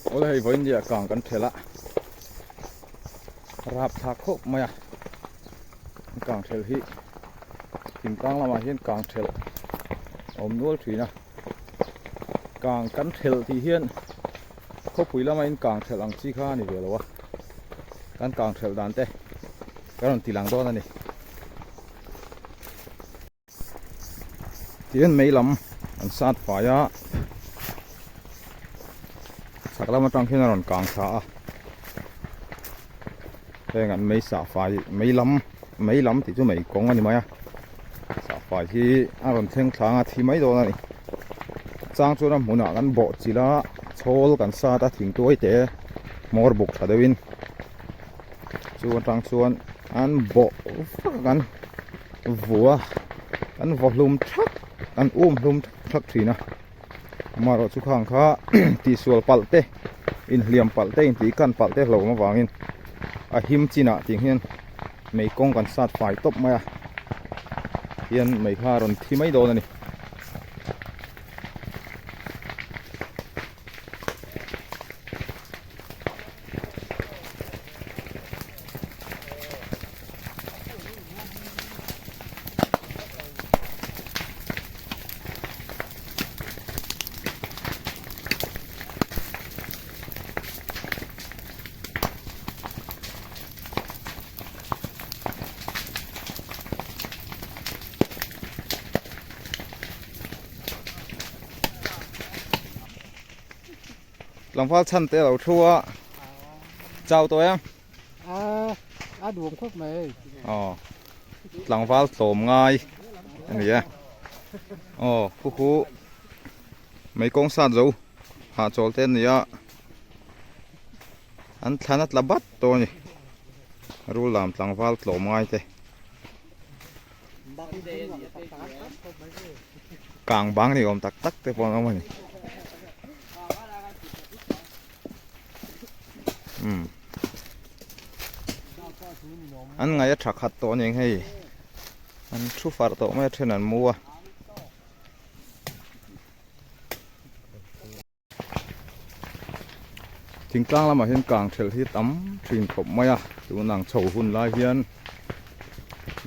Awle hei vawiin ni ah kang kan thelh a, rap thlak khawp mai a, kang thelh hi thingtlang lamah hian kang thelh a awm nual thin a, kang kan thelh tih hian khawpui lama in kang thelh ang chi kha a ni ve lo a, kan kang thelh dan te ka rawn ti lang dawn a ni. Tihian mei lam an sat fai a chhak lam atang hian a rawn kang thla a heng an mei sah fai mei lam mei lam tih chu mei kawng a ni mai a sah fai hi a rawn thleng thlang a thi mai dawn a ni chang chuan a hmunah kan bawh chilh a chhawl kan sat a thingtuai te hmawr buk tha deuhin chu atang chuan an bawh vak an vua an vaw hlum thak an um hlum thak thak thin a amaherawh chu khang kha tihsual palh te inhliam palh te intih kan palh te hlauhawm avangin a him chinah tih hian mei kawng kan sat fai tawp mai a hian mei kha a rawn thi mai dawn a ni. Tlangval chhan te a lo thu a chau tawh em? A a duam khawp mai. Aw tlangval tlawm ngai a ni e. Aw khu khu mei kawng sat zo hahchawl te an ni a an thlan a tla bat tawh a ni rul lam tlangval tlawm ngai te kang bang ni awm tak tak te pawh an awm a ni. Umm an ngaih a tha khat tawh aniang hei an thu farh tawh mai a then an mu a. Thingtlang lamah hian kang thelh hi tam thin khawp mai a tun ang chho hun lai hian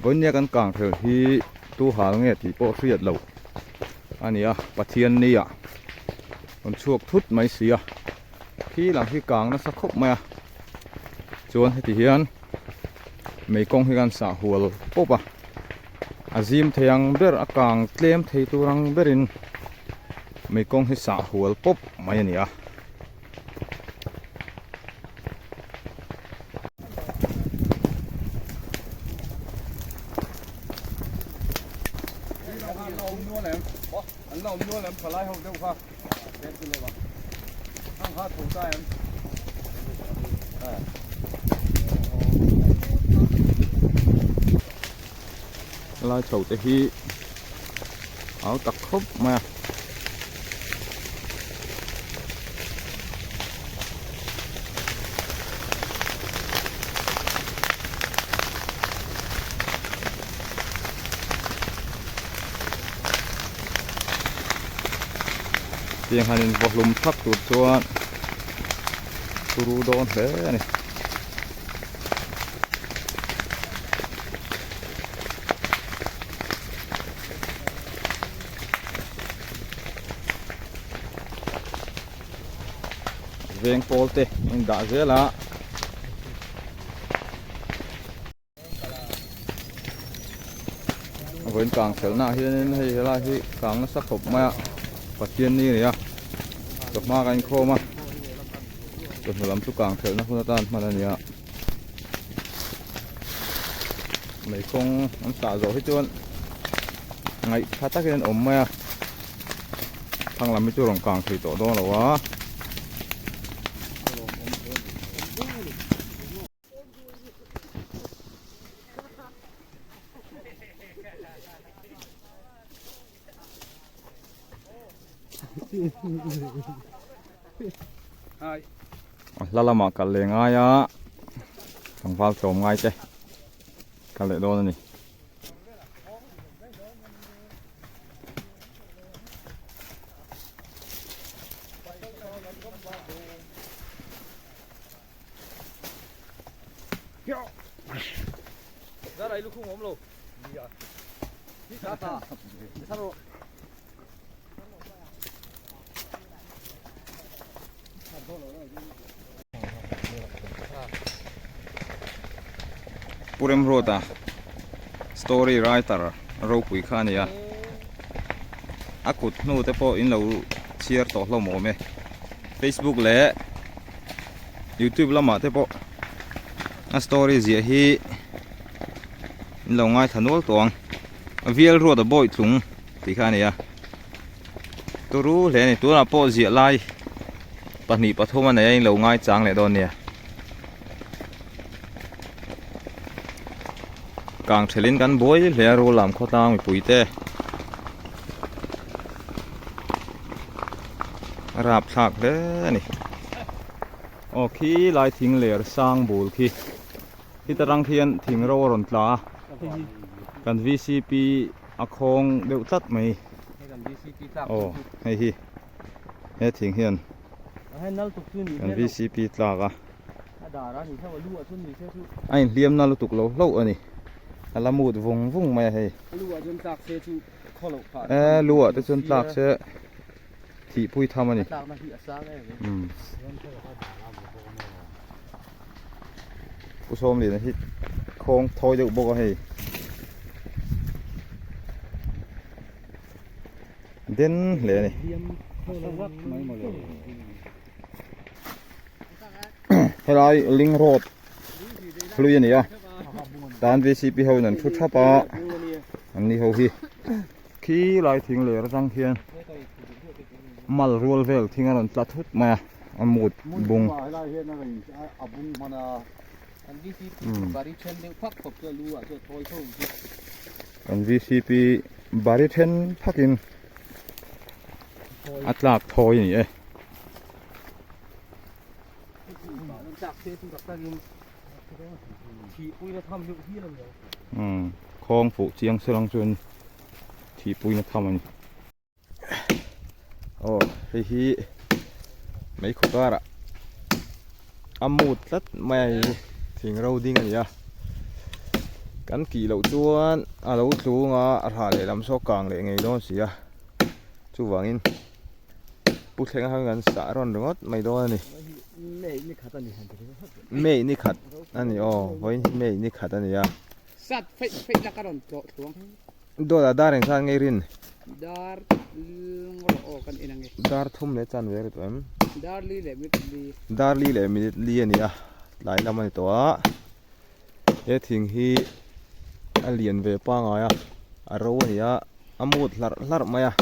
vawinia kan kang thelh hi tu hal nge tih pawh hriat loh a ni a Pathian nia rawn chhuak thut mai si a khi lam hi kang nasa khawp mai a chuan heti hian mei kawng hi kan sah hual pawp a a zim thei ang ber a kang tlem thei tur ang berin mei kawng hi sah hual pawp mai a ni a. Lai chho te hi au tak khawp mai a. Tiang han in vaw hlum thak tur chuan turu dawn hle a ni. Veng pawl te an in dah zel a. Vawiin kang khelhna ah hianin hei helai hi kang nasa khawp mai a Pathian ni a ni a chawhma kan inkhawm a chawhnu lam chu kang khelhna hun atan hman a ni a mei kawng an sah zawh hi chuan ngaih tha takin an awm mai a thlang lam hi chu rawn kang thei tawh dawn lo a. Hla lamah kal leh ngai a tlangval tlawm ngai te kal leh dawn a ni. Pu Remruata story writer ropui kha a ni a, a kut hnu te pawh in lo chhiar tawh hlawm awm e, facebook leh youtube lamah te pawh a story ziah hi in lo ngaithla nual tawh ang Vialruata Bawitlung tih kha a ni a. Turu hle a ni tunah pawh ziah lai pahnih pathum a nei a in lo ngai chang leh dawn nia kang thelin kan buai hle a rul lam khawtlang mipui te a rap thlak hle a ni aw khi lai thing ler sang bul khi khita tang khian thing ro a rawn tla a kan vcp A khawng deuh tlat mai. Aw hei hi he thing hian kan VCP tlak a. A inhliam na lutuk lo hlauh a ni. A la mut vung vung mai a hei. E lu ah te chuan tlak se thih pui tham a ni. Pu Sawmliana hi khawng thawi deuh bawk a hei den hle a ni helai ling road hlui a ni a tan vcp ho in an thu thap a an ni ho hi khi lai thing ler atang khian mal rual vel thing a rawn tla thut mai a a mut bung kan vcp bari then phakin a tlak thawi a ni e. Khawng fuh chiang salang chuan thihpuina tham a ni. Aw hei hi meikhaw karah a mut tlat mai a hei hi thing ro ding a ni a kan kih loh chuan a lo tlung a a rah leh lam saw kang leh ngei dawn si a chuvangin pu thlenga khan kan sah rawn ringawt mai dawn a ni May ni khat a ni aw vawiin hi May ni khat a ni a. Sat feih feih la ka rawn tlawh thluang. Dawt ah dar engzat ngei rin? Dar rawh aw kan en ange. Dar thum leh chan ve ri tawh em? Dar li leh minute li. Dar li leh minute li a ni a, tlai lam a ni tawh a. He thing hi a lian ve pangai a, a ro a ni a, a mut hlarh hlarh mai a.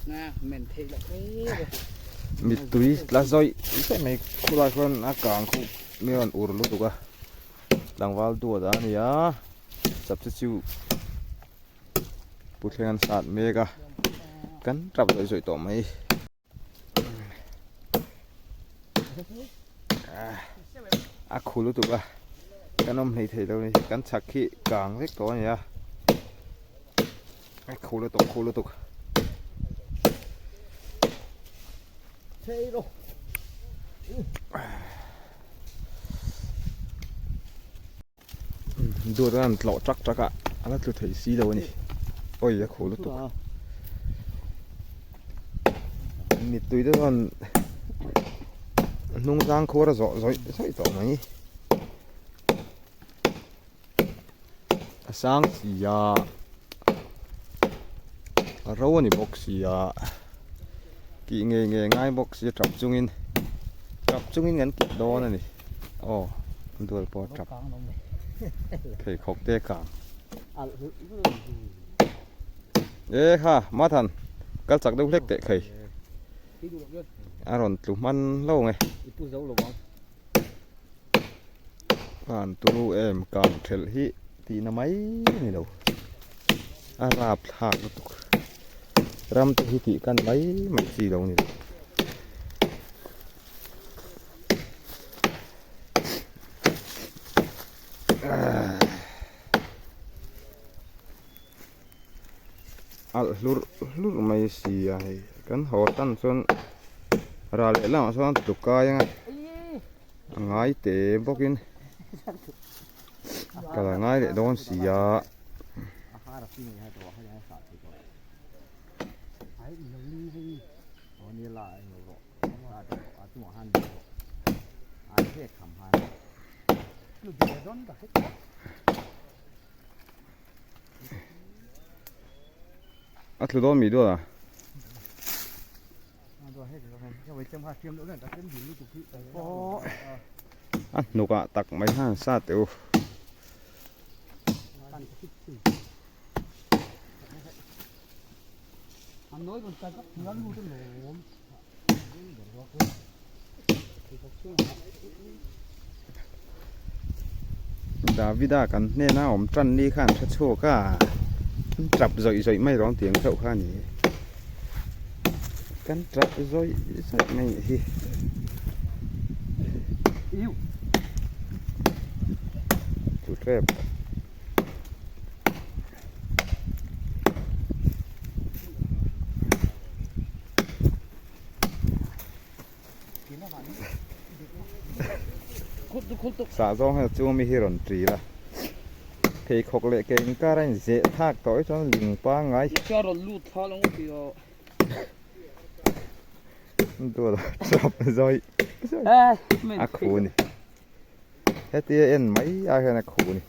Na men theih loh e. Mittui tla zawih zawih mai khulai khuan a kang khuh mi rawn ur lutuk a. Tlangval duat a ni a substitute pu thleng an sat mek a kan tap zawih zawih tawh mai a khu lutuk a kan awm hlei thei lo a ni kan chhak hi kang vek tawh a ni a a khu lutuk khu lutuk. Dawt a an tlawh tak tak a a la tlu thei si lo a ni awi a khuh lutuk mittui te chuan hnung zang khuar a zawh zawih zawih tawh mai a sang si a a ro a ni bawk si a tih ngei ngei ngai bawk si a tap chungin tap chungin kan kih dawn a ni aw dual pawh a tap pheikhawk te kang e kha mathan kal chak deuh hlek teh khai a rawn tlu hman hlauh ang e. Kan turu em kang thelh hi tihna mai a ni lo a rap thlak lutuk ram te hi tih kan mai mai chi lo a ni lo. Alh hlurh hlurh mai si a hei kan haw tan chuan ral leh lamah sawn a tlu kai ang a a ngai te bawkin. Kal a ngai leh dawn si a. A tlu dawn mi duat a. A hnukah tak mai khan sa teh u. Davida kan hnena awm tan ni khan hre chhuak a an tap zawih zawih mai rawng tiang theuh kha a ni kan tap zawih zawih mai hi. Chu tep. Sah zawng hian chung ami hi rawn ṭil a pheikhawk leh ke inkar a inzeh thak tawh hi chuan ling pangngai duat a tap zawih zawih a khu a ni hetia en mai ah hian a khu a ni.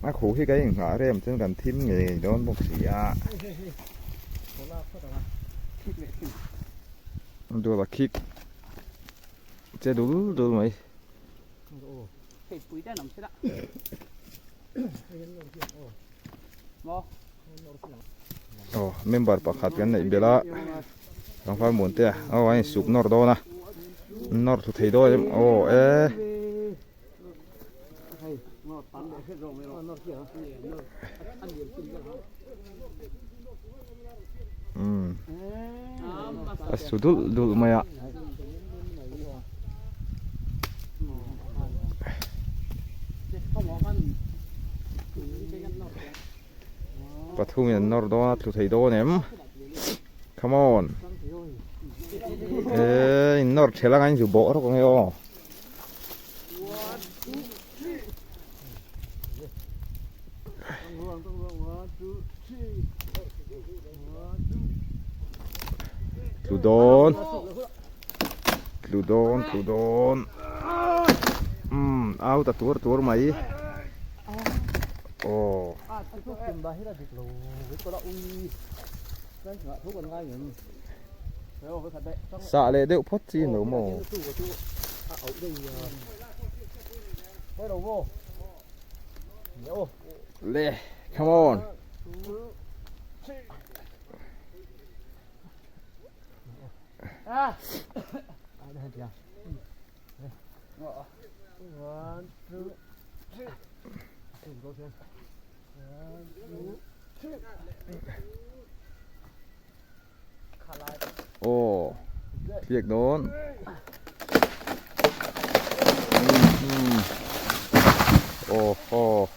A khuh hi kan inghah rem chuan kan thim ngei ngei dawn bawk si a. Dawla khik che dul dul mai. Aw member pakhat kan neih belh a tlangval muan te a aw a insuk nawr dawn a nawr thu thei dawn em aw e. Umm a su dulh dulh mai a. Pathum in an nawr dawn a tlu thei dawn em come on eh in nawr ṭhelh anga in zu bawh rawk ange aw. Tlu dawn tlu dawn tlu dawn umm au ta tur tur mai aw. Sah leh deuh phawt chi lo maw? Le, come on. Aw thliak dawn aw haw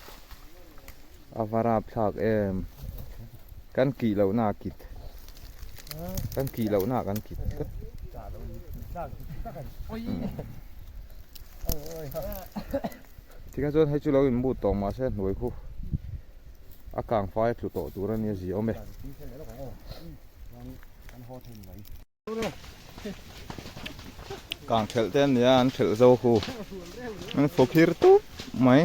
a va rap thlak em kan kih loh na a kit kan kih loh na kan kit tlat tikhan chuan hei chu lo in mut tawh mahse hnuai khu. A kang fai a tlu tawh tur a nia zia awm e. Kang thelh te an nia an thelh zo hu. An fawkhir tup mai.